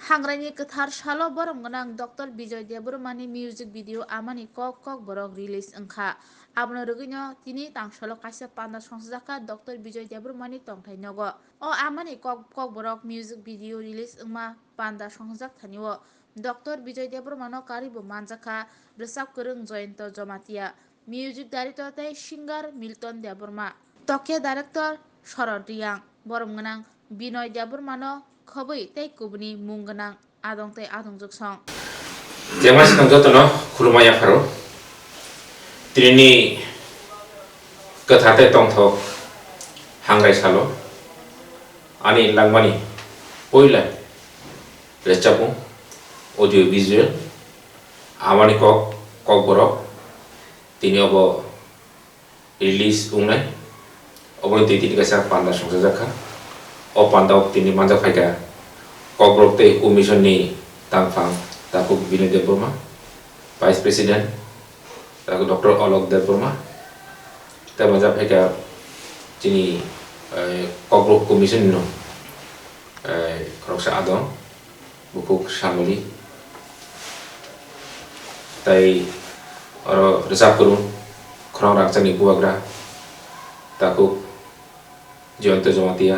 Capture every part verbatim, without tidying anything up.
Hangraini kwthar salo borom gwnang Doctor Bijoy Debbarmani music video Amani Kok Kokborok release wngkha. Abono rwgwino tini tangsalo kaisa panda songchajakha Doctor Bijoy Debbarmani tongthai nogo. O Amani Kok Kokborok music video release wngma panda songchajak thani o Doctor Bijoy Debbarmano karwibo manjakha rwchap kwrwng Jayanta Jamatia. Music director tei singer Milton Debbarma, tokya director Sharad Reang, borom gwnang Binoy Debbarmano khobwi tei kubuni mung gwnang adong tei adongjwk song. Jemai swkang jotono khulumma yapharo. Tinini kwthar tei tongthok hangrai salo ani langmani puila rwchapmung audio visual Amani Kok Kokborok tini obo release wngnai. Oboni twi tini kaisa panda songchajakha. O panda o tini manjak phaikha Kokborok tei commission ni tangphang takhuk Binoy Debbarma, Vice President, takhuk Doctor Alok Debbarma, tei manjak phaikha chini, eh, Kokborok commission no, eh, khoroksa adong. Bukhuk Samuli, tei oro rwchap kwrwng khorang rangchakni bubagra takhuk Jayanta Jamatia,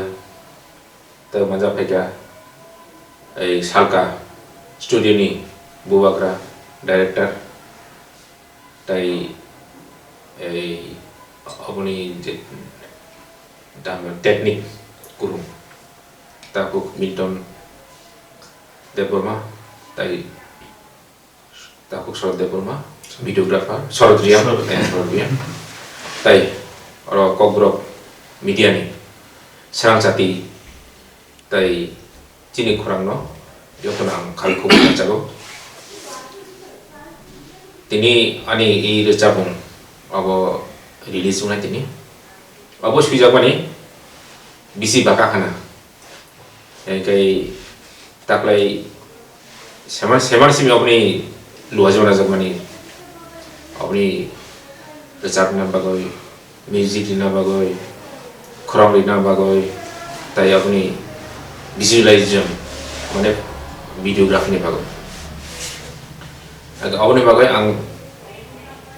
tei manjak phaikha ei Salka studio ni bubagra director, tei ei oboni je technique kwrwng. Takhuk Milton Debbarma, tei takhuk Sharad Debbarma, videographer, Sharad Reang, Sharad. Eh, Sharad Reang. Tei oro Kokborok media ni srang chati tei chini khorang no jotono ang khal khubui rwchago. Tini ani i rwchapmung abo release wngnai tini. Abo swijakmani bisi baka khana. Hingkhe taklai seman, seman simi oboni luajo najakmani, oboni rwchapna bagwi, music rina bagwi, khorang rina bagwi, tai oboni visualization, mane videography ni bagwi. Oboni bagwi ang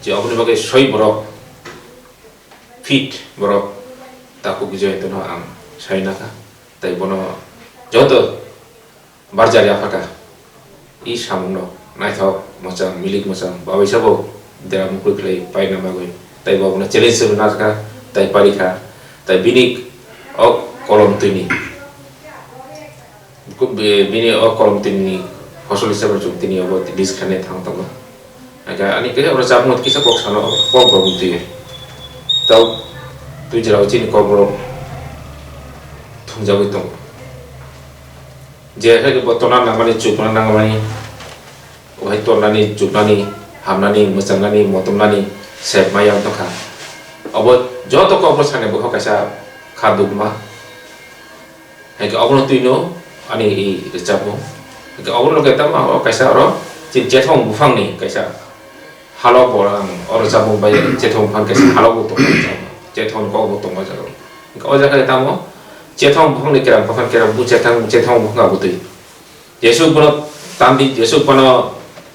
je oboni bagwi soi borok fit borok takhuk Jayanta no ang sai nakha, tei bono joto barjak yaphakha. I samungno naithok mwchang, milik mwchang, babai sabo dera mukhul khlai paina bagwi, tei bo bono challenge rwna kha, tei parikha, tei bini o kolom twini Kub-, bi-, bini o kolom tini ni fosol hisabe chwng tini obo release khainai thang tongo. Hingkhe ani khe oro chapmung kisa kok sano kok rok twi. Tau twi jora o chini kok rok thungjagwi tongo. Je hai bo tona nangmani chukna nangmani. Ohai tornani, chuknani, hamnani, mwchangnani, motomnani sep ma yang tongkha. Obo joto kokbo sani bwkha kaisa kha dukma. Hai khe obono twino ani i rwchapmung. Hai khe obono khe tamo o kaisa oro chini chethong buphangni kaisa halok bo ang o rwchapmung bai chethong buphang kaisa halok bo tongma jagao. Chethong kokbo tongma jagao. Hai khe o jaga tamo chethong buphangni kerang kothon kerang bu chethong, chethong buphang abotwi. Jesuk bono tamdi, jesuk bono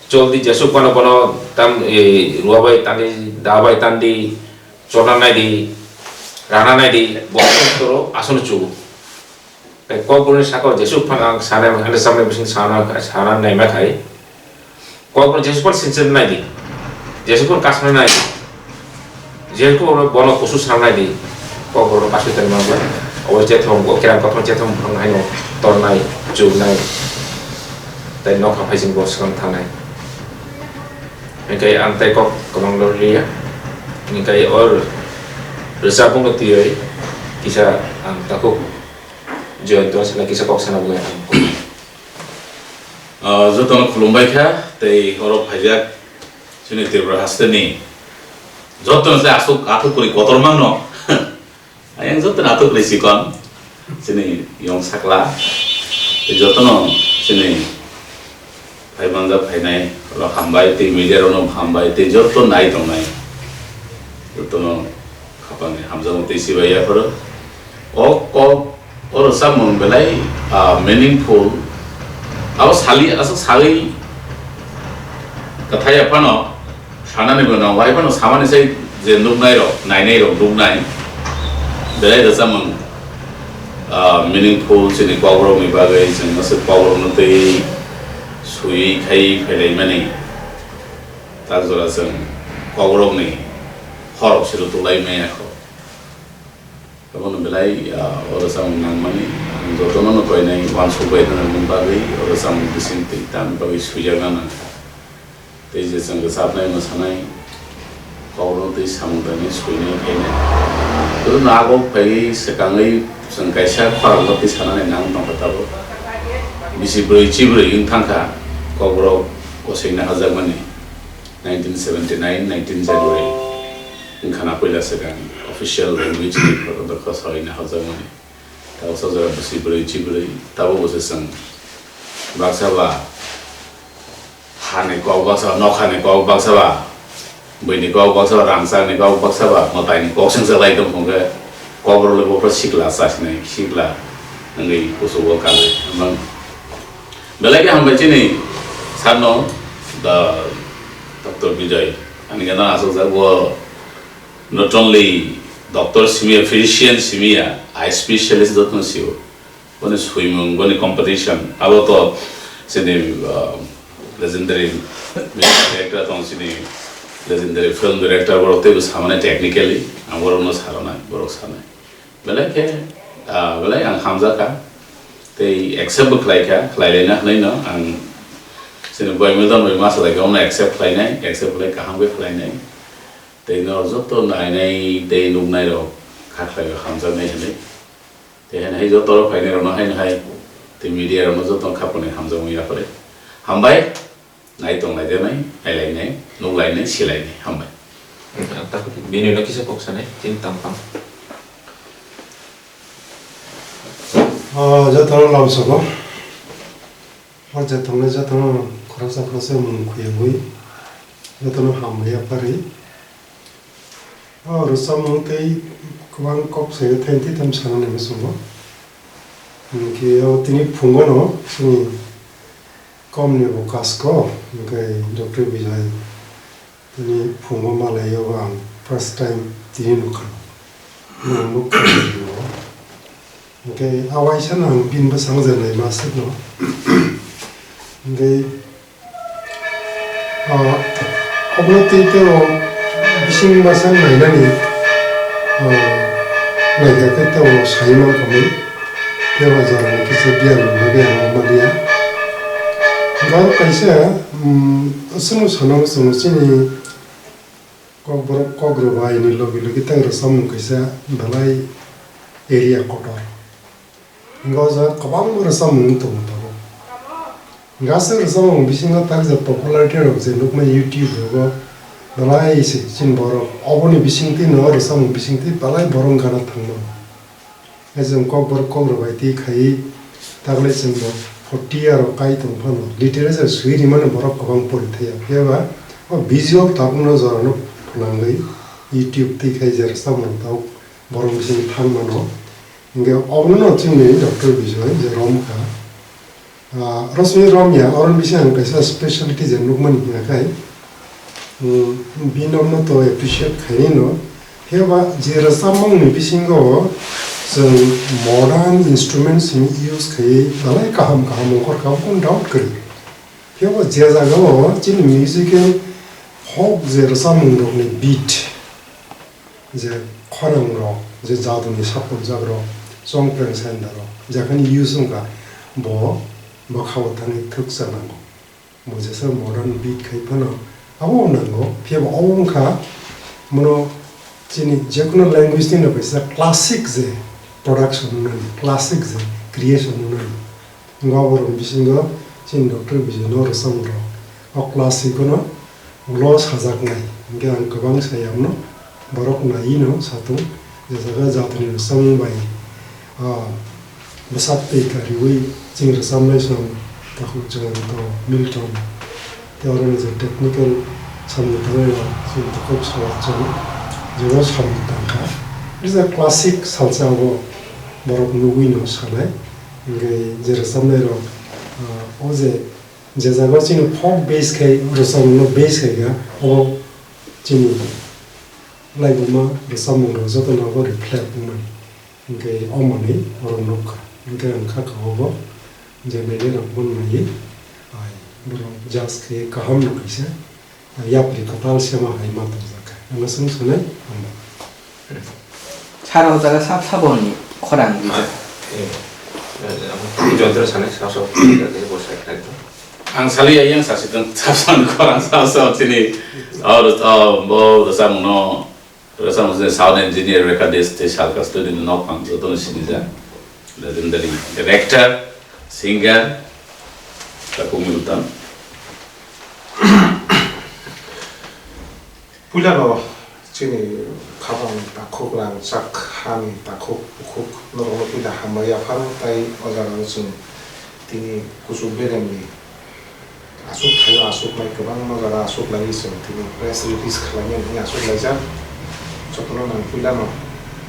choldi, jesuk bono bono tam, e, ruwa bai tamdi, da bai tamdi, chona naidi, rana naidi, bo toro aswk chugo. Tei kokborokni sakao jesuk phano ang sanai, ang samani bising sana, sana naima khai. Kokborok jesuk phano sinchir naidi, jesuk phano kasna naidi. Jehetu oro bono kusu sangnai di, kokborok aswk tongma bai. Obo chethong, o kerang kothoma chethong bwkhang haino tornai, chuknai, tei nokha phaising bo swkang thangnai. Hingkhe ang tei kok kwbang lorliya. Hingkhe o rwchapmungno twiwi kisa ang takhuk Jayanta sana kisa kok sana bagwi ang. Ah, jotono khulumbai kha, tei oro phaijak chini Tripura hasteni jotono se aswk athuk kwrwi kotor mangno. Ayang jotono athuk kwrwi chikon, chini yong sakla, tei jotono chini phai manjak phainai rok hambai, tei media rokno hambai, tei joto nai tongnai jotono khapangni hamjakmung tei chibai yapharo. O kok, o rwchapmung belai, ah, meaningful, Abo sali, aswk sali kwthai ya phano, sanani bo nang wai phano samani sai je nuknai rok, nainai rok nuknai, belai rwchapmung, ah, meaningful chini kokrokni bagwi chwng aswk kokrokno tei swiwi khai phailaimani tak jora chwng kokrokni horok siro tulaimaya kho. Abono belai, ah, o rwchapmung nangmani, ang jotono no koinai uansuk bai rwnani bagwi o rwchapmung bising twi tamni bagwi swijak nang kha. Tei je chwng rwchapnai mwsanai kokrok tei samung tangnai swinai khainai. Jotono abo phaiwi swkangwi chwng kaisa khorang no twi sanani nang tongkha tabuk. Bisi bwrwi chibrwi wng thangkha kokrok kosoina hajakmani nineteen seventy nine nineteen January. Wngkha na puila swkang official language ni kotor kosoina hajakmani. Tabuk sajora bwswi bwrwi chibrwi tabuk bo se chwng baksa ba hani kok baksa ba nokha ni kok baksa ba bwini kok baksa ba rangchak ni kok baksa ba mwtai ni kok sengsa lai tong khe kokrok le bopra sikla chasinai sikla wngwi kuchugo kanai. Belai khe hambai chini sir no, the Doctor Bijoy. Ani gana aswk jak bo not only doctor simiya, physician simiya, eye specialist jotono sio. Boni swimung, boni competition. Abo to chini, uh, legendary music director tong chini legendary film director borok teibo samani technically ang borok no sarana, borok sanai. Belai khe, ah, belai ang hamjakha. Tei accept bo khlaikha, khlailaina hwnwi no ang chini boy Milton bai ma salaikha, ono accept khlainai, accept khlai kaham khe khlainai. Tei no joto nainai tei nuknai rok kha khlai hamjaknai hwnwi. Tei hai hai joto rok phainai rok no hai hai tei media rok no joto khaponi hamjakmung yaphare. Hambai. Nai tong lai de nai, nai lai nai, nuk lai nai, si lai nai, hambai. Ang ta khuti, bini ulo kisa kok sanai, chini tangphang. O, jotono lam sogo. O, jotono, jotono, khoroksa khoroksa mung khuyangwi, jotono hambai yapharwi. O rwchapmung tei kwbang kok sayo thaini twi tamo sanani muchungo. Hinkhe o tini phungo no chini komni bo kasko, hinkhe Doctor Bijoy tini phungo malaio ang first time tini nukha. Nwng nukha tini o. Hinkhe a waisa no ang bini bwskango je naima aswkno. Hinkhe Ah, obo tei tei o bising masa nainani, ah, naikha khe tei o sai mankha mui. Tei o jora ni kisa biyang ni bagwi ang ma liya. Aro kaisa, um, aswkno sana muchungo chini Kokborok kok rwbai ni logi logi tei rwchapmung kaisa belai area kotor. Hinkhe o jaga kwbangma rwchapmung wng tongo tabuk. Hinkhe aswk rwchapmung bisingo tak je popularity rok je nukmani YouTube rogo belai se chini borok oboni bisingtwi no rwchapmung bisingtwi belai borok gana thangmano. Hei chwng kokborok kok rwbai twi khaiwi taklai chwngbo forty year rok kai tong phano literature swi rimani borok kwbang pori thaiya. Phiya ba o visual tabukno jorano phwnangwi YouTube twi khai je rwchapmung tabuk borok bising thangmano. Hinkhe obono chwngni Doctor Bijoy je romkha. Ah, oro chwngni romya, oro bising ang kaisa speciality je nukmani hinkha khai, um, bini romno to appreciate khainai no. Phiya ba je rwchapmungni bisingo chwng modern instruments ni use khaiwi belai kaham kaham ongkhor kha, aboni doubt kwrwi. Phiya ba je jagao chini musical folk je rwchapmung rokni beat, je khorang rok, je jaduni sapungjak rok, chongpreng senda rok, jekhani use wngkha, bo bwkhao thangwi thwksa nango. Bo jesa modern beat khai phano abo nango, phiya bo obo wngkha, mono chini jekunu language ni no kaisa classic je production wngnani, classic je creation wngnani. Wngkha borok bisingo chini Doctor Bijoy no rwchapmung rok o classic o no ulo sajaknai, hinkhe ang kwbang sai abono borok naiwi no satung, je jaga jatoni rwchapmung bai, ah, bwsak tei kariui chini rwchapnai song takhuk Jayanta Milton tei oro ni je technical samung tangnai rok chini takhuk Sawat Chand je o samung tangkha. Risa classic salsa abo borok nugui no sanai. Hinkhe je rwchapnai rok, ah, O je, je jaga chini folk base khai, rwchapmung no base khai kha, o chini laibuma rwchapmung rok joto no bo reflect wngmani. Hinkhe o manwi oro nuk kha. Hinkhe ang kha kha o bo je nainai rok bo naiwi, ai, borok judge khai kaham no kaisa. Yapri kwtal sema hai ma tongjak kha. Ano swng sanai, hambai. Sara o jaga sab saboni khorang rijak. Eh, eh, Joyendra sanai sab sab khorang rijak, bo sai khlai. Ang sali ya yang sasi tong sab sab khorang sab sab chini. Oh, oh, bo rwchapmung no, rwchapmung chini sound engineer Rekha Des tei Salka studio ni nok phang joto no sinijak. Legendary director, singer, Takumi Uttam. Puilano chini khapang takhuk rangchak hani takhuk bukhuk norokno puila hambai yaphano, tai o jaga o chwng tini kuchuk beremni aswk thaio aswk nai kwbangma jaga aswk laiwi chwng tini press release khlaimani hwnwi aswk laijak. Jotono nang puilano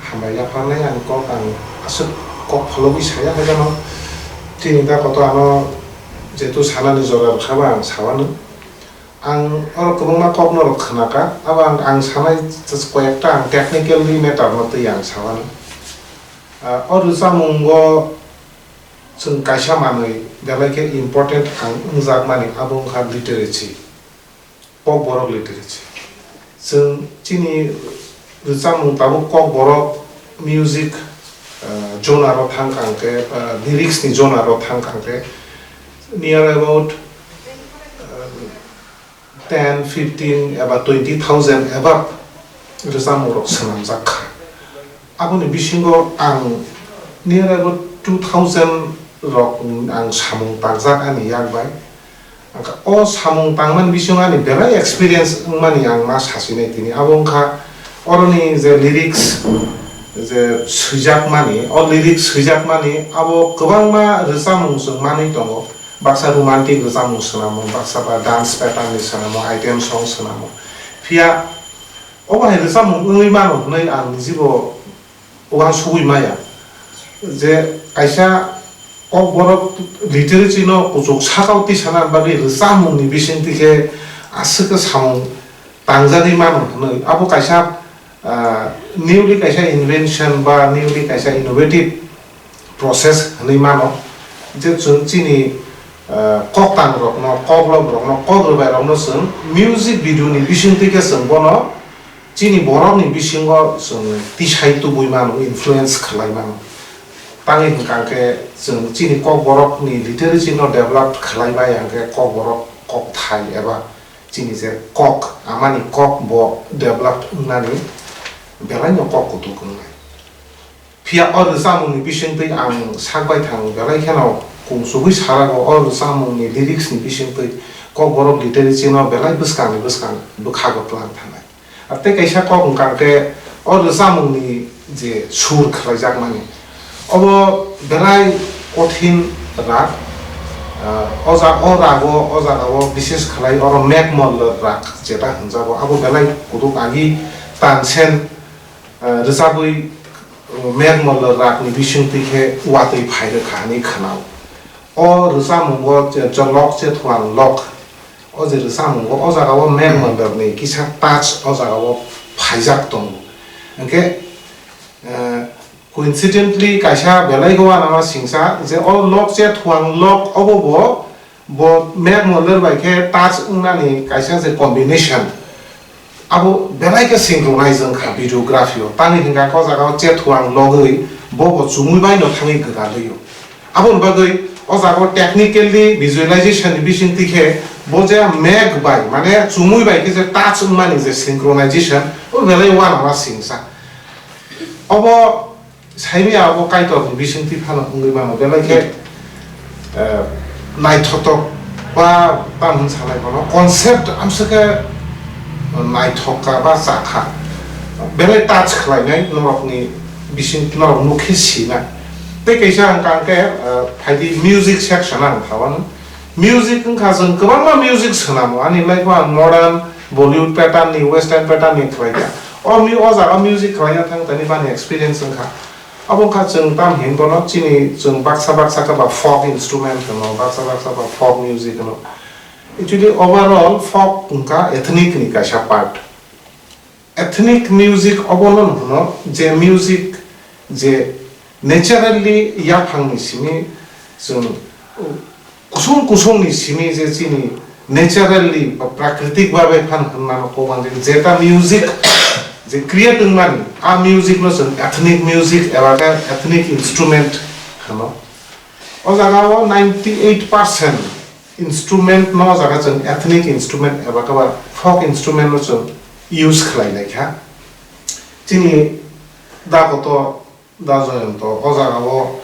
hambai yapharnai ang kok ang aswk kok phologwi saya haikhe no tini da koto ano jehetu sanani jora rwkha ba ang sawano. Ang oro kwbangma kok norok khna kha, abo ang, ang sanai just koyekta ang technically matter no twi ang sa mano. Ah, o rwchapmungo chwng kaisa manwi belai khe important ang wngjakmani, abo wngkha literacy, Kokborok literacy. Chwng chini rwchapmung tabuk Kokborok music, ah, genre o thang kha hwnkhe, ah, lyrics ni genre o thang kha hwnkhe, near about, ah, ten, fifteen eba twenty thousand above rwchapmung rok swnamjak kha. Aboni bisingo ang near about two thousand rok ang samung tangjak ani yak bai. Ang kha o samung tangmani bisingo ani belai experience wngmani ang ma sasinai tini. Abo wngkha oroni je lyrics je swijakmani, o lyrics swijakmani abo kwbangma rwchapmung chwng manwi tongo. Baksa romantic rwchapmung swnamo, baksa ba dance pattern ni swnamo, item song swnamo. Phiya obo hai rwchapmung wngwi mano hwnwi ang nijibo uansugwi maya. Je kaisa Kokborok literature no kuchuk sakao tisana bagwi rwchapmung ni bisingtwi khe aswk khe samung tangjagwi mano hwnwi. Abo kaisa, ah, newly kaisa invention ba newly kaisa innovative process hwnwi mano, je chwng chini, ah, koktang rokno, koklop rokno, kok rwbai rokno chwng music video ni bisingtwi khe chwng bono chini borok ni bisingo chwng tisai tubui mano, influence khlai mano. Tangwi hwnkha khe chwng chini Kokborok ni literature no develop khlai maya hwnkhe Kokborok kokthai eba chini je kok, amani kok bo develop wngnani belai no kok kutuk wngnai. Phiya o rwchapmung ni bisingtwi ang sak baithang belai kheno kungsugwi sarago, o rwchapmung ni lyrics ni bisingtwi Kokborok literature no belai bwskang ni bwskang bwkhago twlang thanai. Ar tei kaisa kok wngkha khe o rwchapmung ni je sur khlaijakmani, obo belai kothin rag, ah, o ja-, o rago, o jagao bises khlai oro Meghmalla rag jeta hwnjago, abo belai kutuk agi Tansen, ah, rwchabwi, ah, Meghmalla ragni bisingtwi khe watwi phai rwkha hwnwi khwnao. O rwchapmungo je Jolok Chethuang Lok, o je rwchapmungo o jagao Meghmalla ni kisa touch o jagao phaijak tongo. Hwnkhe, eh, coincidentally kaisa belai go uanama singsa je o Lok Chethuang Lok obo bo, bo Meghmalla bai khe touch wngnani kaisa je combination, abo belai khe synchronize wngkha videography o. Tamni hwnkha khe o jagao Chethuang Logwi bo bo chumui bai no thangwi gwdalwi o. Aboni bagwi o jaga o technically visualization ni bisingtwi khe bo je meg bai, mane chumui bai khe je touch wngmani je synchronization, o belai uanama singsa. Obo saimaya abo Kaitor ni bisingtwi phano wngwi mano, belai khe, eh, naithotok ba tamo hwn sanai bono concept amswk khe naithok kha ba cha kha, belai touch khlainai norokni bising norok nuk khe sina. Tei kaisa ang kang khe, eh, phaidi music section ang thawano. Music wngkha chwng kwbangma music swnamo, ani life o ang modern, Bollywood pattern ni, western pattern ni khlai kha. O mu-, o jaga music khlaina thang tani bani experience wngkha. Abo wngkha chwng tam hin bono chini chwng baksa baksa khe ba folk instrument hwno, baksa baksa ba folk music hwno. Actually, overall folk wngkha ethnic ni kaisa part. Ethnic music obono hwno je music je naturally yaphangni simi chwng kusung kusungni simi je chini naturally ba prakritik babe phan hwnmano kok manjak, jeta music je create wngmani, a music no chwng ethnic music eba khe ethnic instrument hwno. O jaga o ninety eight percent instrument no o jaga chwng ethnic instrument eba khe ba folk instrument no chwng use khlai lai kha. Chini da koto Da Joyonto o jaga o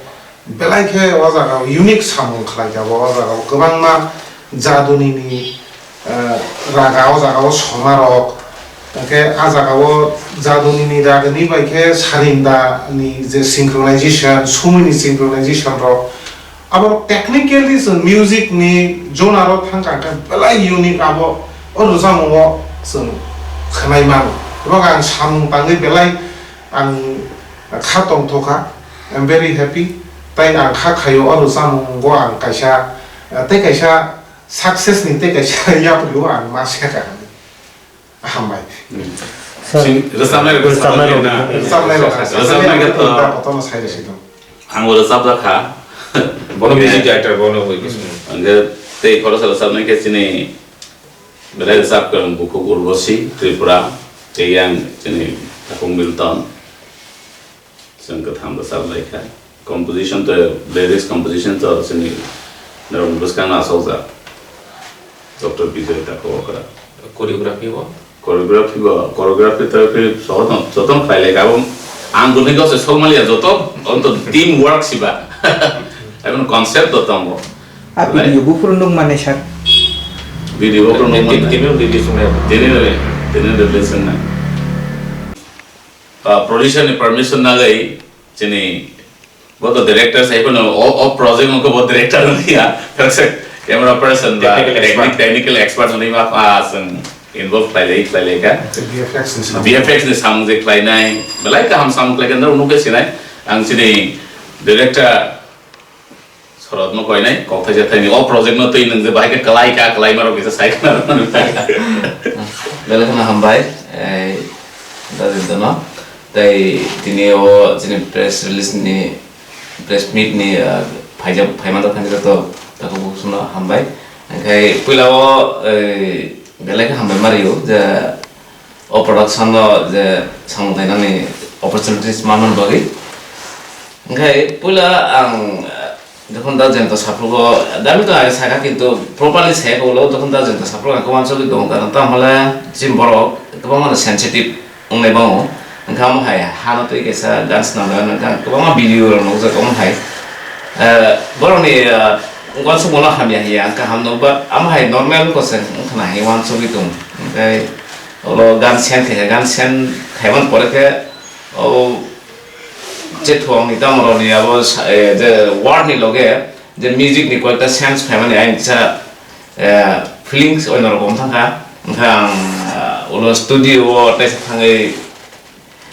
belai khe o jaga o unique samung khlai kha bo, o jaga o kwbangma jaduni ni, eh, raga o jaga o soma rok, hwnkhe a jaga o jaduni ni ragni bai khe sarinda ni je synchronization, sumui ni synchronization rok, abo technically chwng music ni jona rok thang kha khe belai unique abo o rwchapmung o chwng khwnai mano. Abo ang samung tangwi belai Ang kha tongthokha, I'm very happy. Tai ang kha khaio, o rwchapmungo ang kaisa, tei kaisa success ni tei kaisa yaprio ang ma seka. Hambai. Sir, Sing-, rwchapnai rok rwchapnai rok rwchapnai rok na. Rwchapnai rok. Rwchapnai rok to. Kotono sai rwsi tong. Ang bo rwchapjak kha. Bono music director, bono bai. Ang tei khoroksa rwchapnai khe chini Belai rwchap kwrwng bukhuk Urbosi Tripura, tei yang chini Takhuk Milton, chwng kwtham rwchap lai kha. Composition to, lyrics composition to chini norok bwskang no asokjak, Doctor Bijoy Takhuk okra. Choreography bo? Choreography bo, choreography to khe sohor no, joto no khlai lai kha. Abo ang bwrwi kok se sok maliya, joto, onto team work siba. Eboni concept to tongo. A Right. Video buphuru nukmani sir. Video buphuru Tini, nukmani. Tini release wngnai. Tini release, tini release wngnai. Ah, producer ni permission nagwi chini bo to director sai phano o, o project no bo director no ya. Camera person ba Technical technic-, expert. Technical expert ni ma, ah, chwng involve khlai lai, khlai lai kha. V F X ni samung. V F X ni samung je khlainai. Belai kaham samung khlai kha, nang nukhe sinai. Ang chini director Sorotno koinai, kok thaisa thaini o project no twi nwng je bahai khe kwlai kha, kwlai ma rok kisa sai khna rw. Belai kheno hambai, eh, Dajintono. Tei tini o chini press release ni, press meet ni, ah, phaijak, phaimanta phainai to, takhuk bukhuk no hambai. Hingkhai puila o, eh, belai khe hambai ma rio je, O production o je samung tainani opportunities manmani bagwi. Hingkhai puila ang, eh, jokhon da jento saphrugo, dami to age sakha kintu properly saya ulo jokhon da jento saphrugo ang kwbang choli tongo, karon tamo hole chini borok kwbangma no sensitive wngnai bango. Hingkha omo hai hano twi kaisa dance namani hwnka kwbangma video rok nukjak omo hai. Eh, borokni, eh, uansukmano hamya hiya hwnka ham nuk, but omo hai normal wngkha se wngkhana hai uansugwi tongo. Hingkhai Oro gan sen khe, gan sen khaimani pore khe o je thuang ni tamo rok ni abo sa-, eh, je word ni loge je music ni koyekta sense phaimani ayang kisa, eh, feelings oino rok wng thangkha. Hingkha ang, ah, ulo studio o teisa thangwi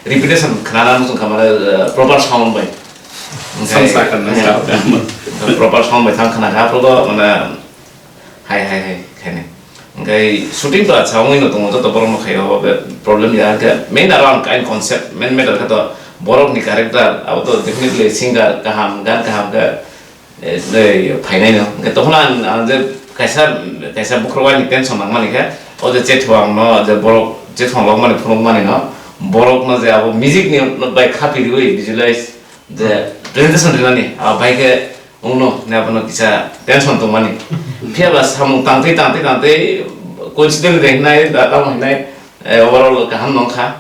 repetition khnana muchung kha mane, eh, proper sound bai. Hingkhe, Samsa khanna eh, sa. Proper sound bai thang khna kha, aphuru mane Hai, hai, hai, khainai. Hingkhe shooting to acha wngwi no tongo, joto borok no khaio, obo be problem ya. Hingkhe main aro ang kain concept, main matter khe to borok ni character, abo to definitely singer kaham, gan kaham khe, eh, eh, phainai no. Hingkhe tokhono ang, ang je kaisa, kaisa bokhorok ani tension nangmani khe, o je chetho ang no, je borok chetho ang lokmani, phunukmani no, borok no je abo music ni bai khapi riwi visualize, je presentation rinani, abo bai khe Wngno, ne abono kisa tension tongmani. Phiya ba samung tangtwi, tangtwi, tangtwi, coincidentally hinai, da, tamo hinai, eh, overall kaham nongkha.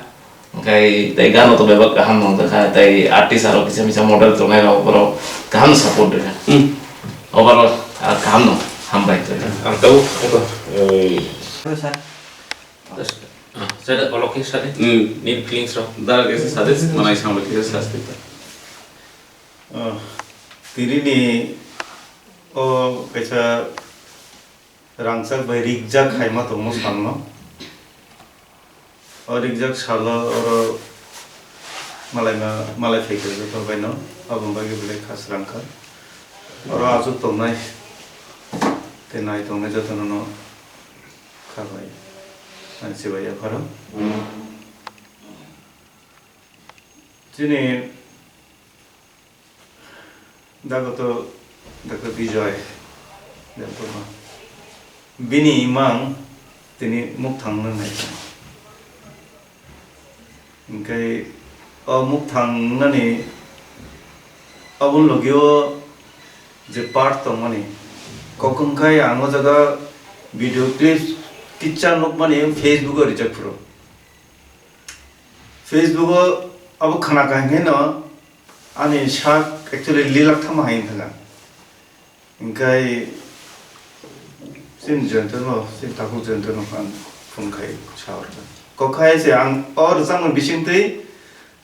Hingkhai tei gano to bebak kaham nongjakha, tei artist aro kisa misa model tongnai rok, borok kaham support rikha. Hmm. Overall, ah, kaham nong, hambai. Ang tau, eko, eh, Hello, sir. Ah, sir, olok kisa de. Hmm. Nini feelings rok. Dar kisa sade, manai samlo kisa sade. Ah, tini ni o kaisa rangchak bai rikjak hai ma tongmo salno. O rikjak salo oro Malai ma, malai phaikha joto baino, aboni bagwi belai kha srang kha. Oro achuk tongnai, tei nai tongnai jotono no kha bai, ani chibai yapharo. Chini Dagoto Doctor Bijoy Debbarma. Bini imang tini mukthang nang nai. Hingke o mukthang nani aboni logio je part tongmani. Kok wngkha ang o jaga video clips kisa nukmani Facebook o rijak phuru. Facebook o abo khna kaham khe no ani sak actually lilak thangma hai wngkha. Hingkai chini Jayanta no, chini takhuk Jayanta no ang phone khai sa hor kha. Kok khai se ang o rwchapmung bising twi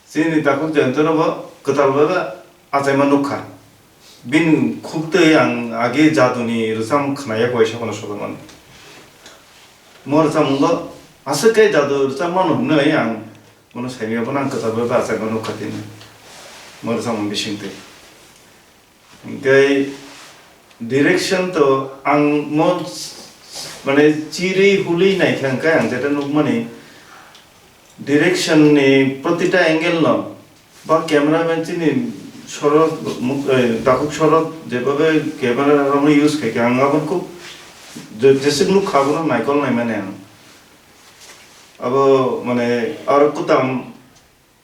chini takhuk Jayanta no bo kwtal bai ba achaima nukha. Bini khuk twi ang age jaduni rwchapmung khnaya kaisa kono sokomani. Mo rwchapmung bo aswk khe jadu rwchapmano hwnwi ang bono saimaya bono ang kwtal bai ba achaima nukha tini. Mo rwchapmung bising twi. Hingke direction to ang mo, mane, chiri huli naikha hingke ang jeta nukmani direction ni protita angle no ba camera man chini sorot muk-, eh, takhuk sorot jebabe camera rokno use khaikha ang abo khub je-, jeswk nukha abono naikol naimani ang. Abo, mane, aro kwtam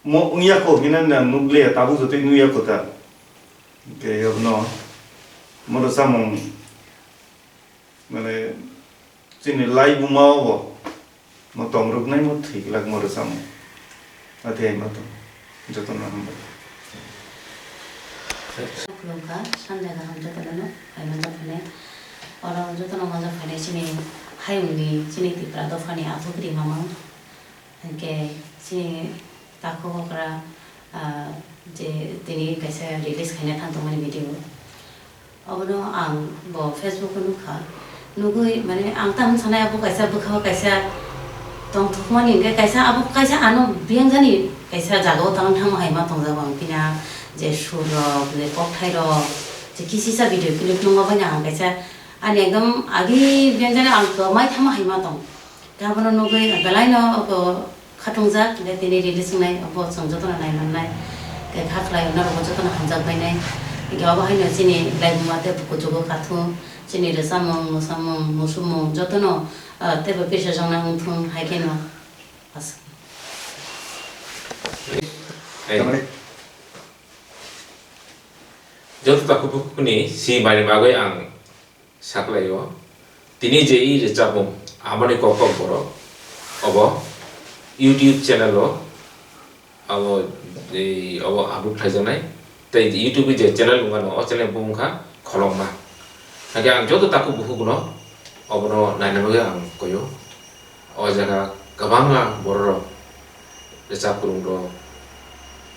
mo wngya kho hinwi na nukliya, tabuk jotoi nukya kho ta. Hingke abono mo rwchapmung, mane, chini laibuma o bo mo tongrwknai mo thwi glak mo rwchapmung. Athe ai ma tong. Jotono hambai. Khulumkha, sanja kaham jotono, hai manjak phane. Oro jotono manjak phane chini hayungni, chini Tipra dophani aphuk ri mamang. Hingke chini takhuk okra, ah, je tini kaisa release khaina thang tongmani video. Obono ang bo Facebook o nukha. Nugui mane ang tamo sanai abo kaisa bwkha o kaisa tongthokmani hingke kaisa abo kaisa ano biyang jani kaisa jaga o tang thangma hai ma tongjago ang pina je sur rok je kokthai rok je kisisa video clip nungma bai ang kaisa ani ekdom agi biyang jani ang kwmai thangma hai ma tong. Khe abono nugui belaino abo khatungjak, hingke tini release wngnai, abo chwng jotono nai mannai. Khe kha khlai norokbo jotono hamjak bainai. Hingke abo haino chini laibuma tei bukuchugo kha thung, chini rwchapmung, mwsamung, musumung jotono, ah, teibo kisa jokna wng thung hai kheno aswk. Ei. Joto takhuk bukhukni si mani bagwi ang saklaio. Tini je i rwchapmung, Amoni Kokborok, obo YouTube channel o abo, ei, obo upload khlaijaknai. Tei YouTube je channel wngmano, o channel bo wngkha Kholokma. Hakhe ang joto takhuk bukhukno obono naina bagwi ang koyo. O jaga kwbangma bororok, rwchap kwrwngrok,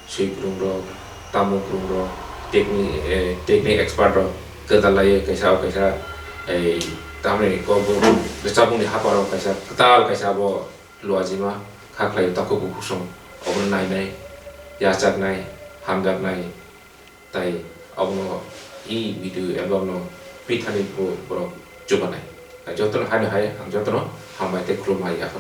swi kwrwngrok, tamo kwrwngrok, techni-, eh, technique expertrok kwtal laiwi kaisa o kaisa, eh, tamni kokborok rwchapmungni hapharo kaisa kwtal kaisa abo luajima kha khlai takhuk bukhuk song obono nainai, yachaknai, hamjaknai. Tai abono i video album no pithani bo borok chubanai. Jotono haino hai ang jotono hambai tei khulumbai yaphar.